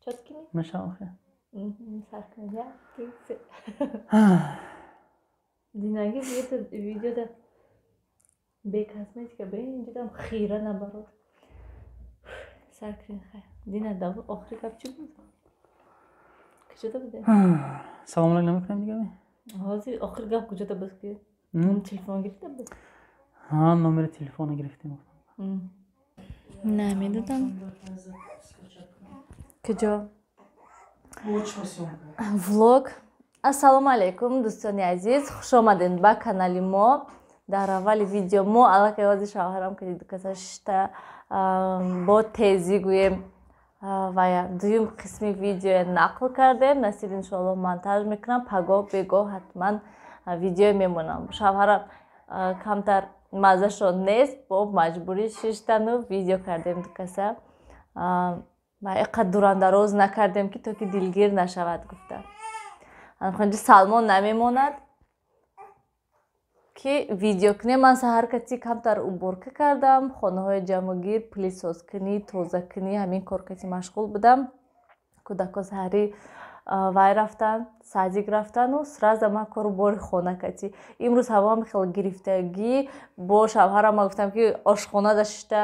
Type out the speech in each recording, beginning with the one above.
Чёткими? Мешава хе. Сар кунем. Як, ду, се. Динаги видеода бе косметика, бе инҷодам хира набарод. Сар кунем хай. Дина, давр охири гап чӣ буд? Куҷода будем? Салом алейкум намекунем дига? Ҳозир охири гап куҷода буд ки? Телефон гирифта буд? Ҳа, номери телефона гирифтем. Намедодам. Куҷо? Влог. Ассалому алайкум, дӯстони азиз, хушомадед ба канали мо. Дар аввали видео мо аллакай ҳозир шавҳарам ки каса шишта бо тезӣ гӯем ва дуюм қисми видеоя нақл кардем. Насиб, иншоалло, монтаж мекунам, пагоҳ бегоҳ ҳатман видео мемонам. Шавҳарам камтар маззашон нест, бо маҷбурӣ шиштану видео кардем дукаса ва иқадр дурандароз накардем, ки то ки дилгир нашавад гуфта. Анхонҷи Салмон намемонад ки видео кунем. Ман саҳар кати камтар уборка кардам, хонаҳои ҷамъгир, пылесоскунӣ, тозакунӣ, ҳамин кор кати машғул будам. Кӯдако саҳарӣ вай рафтан, садик рафтану сразу ман кору бори хона кати. Имрӯз ҳавоам хеле гирифтагӣ, бо шавҳарам ман гуфтам, ки ошхонада шишта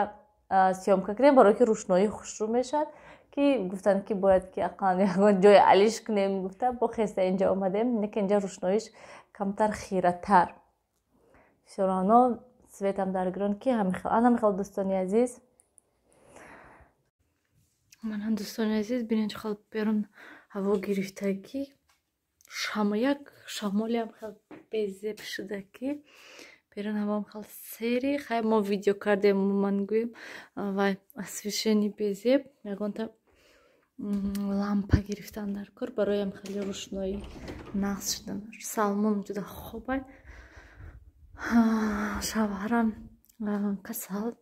съёмка кунем, барое ки рӯшноӣ хушрӯ мешавад, ки гуфтанд, ки бояд ки ақаллан ягон ҷое алиш кунем гуфта, бо хеста инҷа омадем. Неки инҷа рӯшноиш камтар хиратар, всё равно светам дар гирон ки ҳамихел анамихел. Дӯстони азиз, манам, дӯстони азиз, бинед, чӣ хел берун ҳаво гирифтагӣ, як шамолиам хел безеб шуда, ки берун ҳавоам хел сери. Хай, мо видео кардем, ман гӯем, вай освещение безеб, ягонта лампа гирифтан дар кор бароям хеле рӯшноӣ нағз шудан. Салмон ҷуда хобай, шавҳарам касал.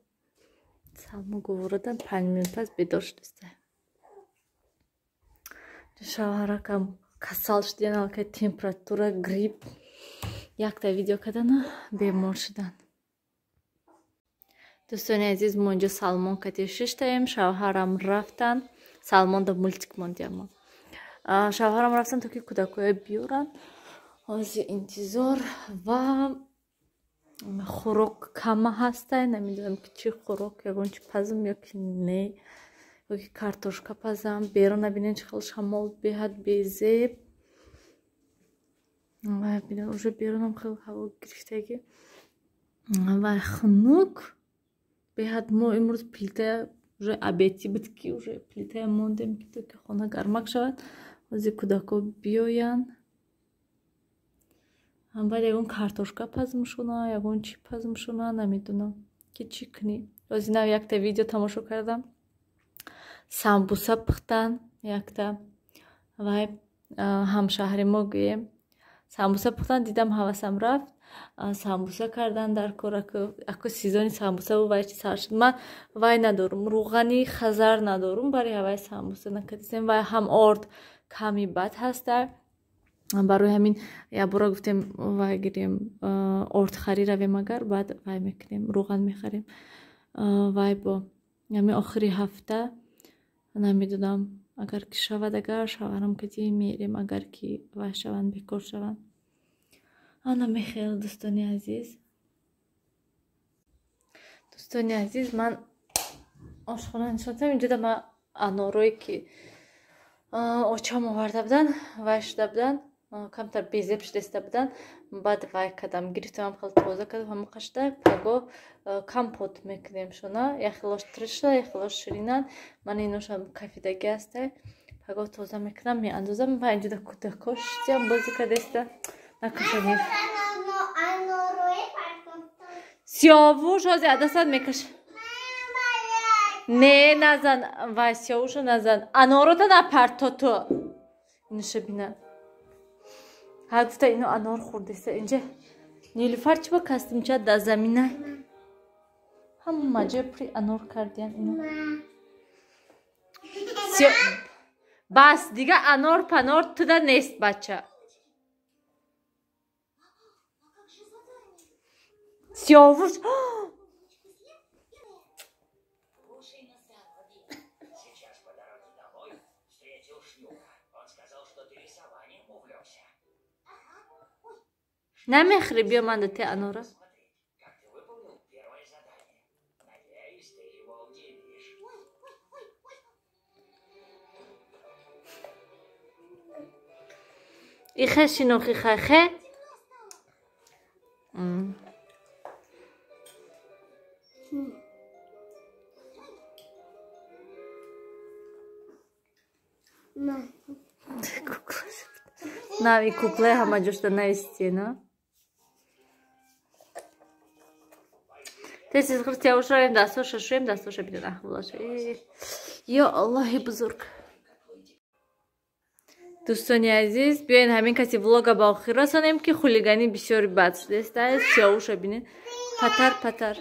Салмон гуворадан 5 минут пас бедор шудиста. Шавҳаракам касал шудиян, аллакай температура, грипп, якта видео кардана бемор шудан. Дӯстони азиз, мо инҷо Салмон кати шиштаем. Шавҳарам рафтан, Салмонда мультик мондиам. Шавҳарам рафтан, то ки кӯдакҳоя биёранд. Ҳозир интизор ва хӯрок кама ҳастай. Намедонам, ки чӣ хӯрок, ягон чи пазм ё ки не, ё ки картошка пазам. Берун набинед, чӣ хел шамол беҳад безеб. Уже берунам хел ҳаво гирифтагӣ ва хунук беҳад. Мо имрӯз плитая уже обедӣ буд, ки уже плитая мондем, ки то ки хона гармак шавад. Ҳозир кӯдако биёянд, баъд ягон картошка пазмшуна, ягон чӣ пазмшуна, намедонам, ки чӣ кунӣ. Ҳозир нав якта видео тамошо кардам, самбуса пухтан, якта вай ҳамшаҳри мо гӯем, самбуса пухтан, дидам, ҳавасам рафт. Самбуса кардан дар кор, ако сезони самбуса вай чи сар шуд. Ман вай надорум, рӯғани хазар надорум, барои ҳавай самбуса накардисем. Вай ҳам орд ками бад ҳаста, барои ҳамин якбора гуфтем, вай гирем, ордхарӣ равем, агар баъд вай мекунем, рӯған мехарем. Вай бо ҳамин охири ҳафта намедонам, агар ки шавад, агар шавҳарам кати мерем, агар ки вай шаванд, бекор шаванд. Ана мехел, дӯстони азиз. Дӯстони азиз, ман ошхона нишонтам. Инҷода ман анорое ки очам оварда буданд, вай шуда буданд, камтар безеб шудеста буданд. Баъд вай кардам, гирифтам, хел тоза кардам, ҳамоқа шуда. Паго компот мекунем шуна. Яхелош тирш шуда, яхелош ширинанд. Ман иношам кафидаги ҳастай, паго тоза мекунам, меандозам. Ва инҷода кӯдако шитиям, бозӣ кардеста. Накашаниф сиёвуш ҳозир адасат мекаш. Не, назан, вай сиёвуша назан, анорота напарто ту. Иноша бина, ҳа гуфта, ино анор хӯрдеста. Инҷа Нилуфар чӣ ба костюмча дар замина, ҳама ҷой пури анор кардиян ино. Бас, дига анор панор туда нест, бача. Сиёвуш. Намехӯри, биё ман дате анора. Ихе шинохи хайхе. Нави кукле ҳама ҷошта навистена. Тез тез хӯр Сиёвушро ем дастҳоша шӯем, дастҳоша бидон аҳволаша. Ё Аллоҳи бузург. Дӯстони азиз, биёен ҳамин каси влога ба охир расонем, ки хулиганӣ бисёри бад шудааст. Сиёвуша бинед. Патар патар.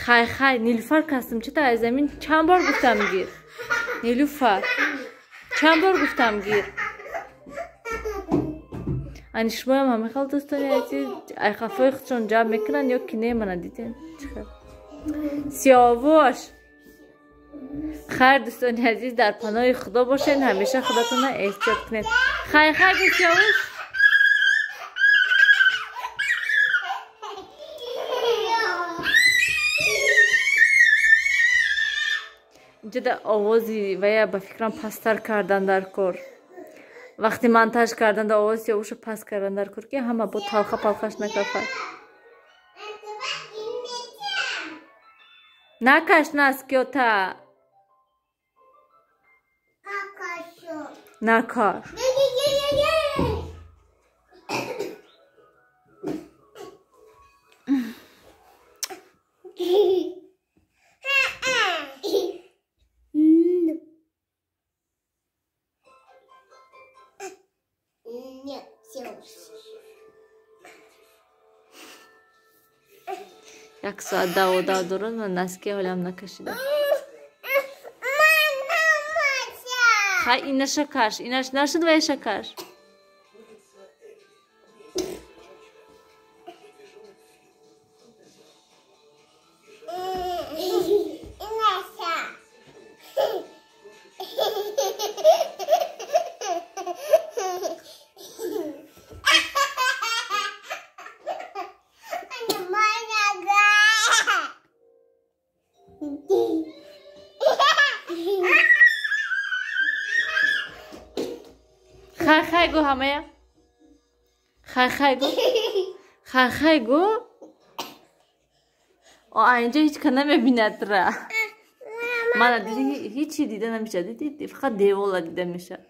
Хай хай, Нилуфар кастам чита аз замин чанд бор гуфтам гир. Нилуфар. Чанд бор гуфтам гир. Ани шумоям ҳамин хел дӯстони азиз, айқафои худшон ҷамъ мекунанд ё ки не, мана дидем. Чӣ хел. Сиёвуш. Хайр дӯстони азиз, дар паноҳи Худо бошед, ҳамеша худатонро эҳтиёт кунед. Хайр хайр гӯ Сиёвуш. Инҷода овози вая ба фикрам пасттар кардан дар кор. Вақти монтаж кардан да овози Сиёвушро паст кардан дар кор, ки ҳама бо талха палхаш накафад. Накаш наскиёта. Накаш. Як соат даво дорад, ман наски ҳолам накашидам. Хай инаша каш, инаш нашуд ваяша каш. Хай хай гӯ ҳамая. Хай хай гӯ. Хай хай гӯ. О, инҷо ҳеҷ ка намебинад ра. Мана диди, ҳечи дида намешад. Диди, фақат девола дида мешад.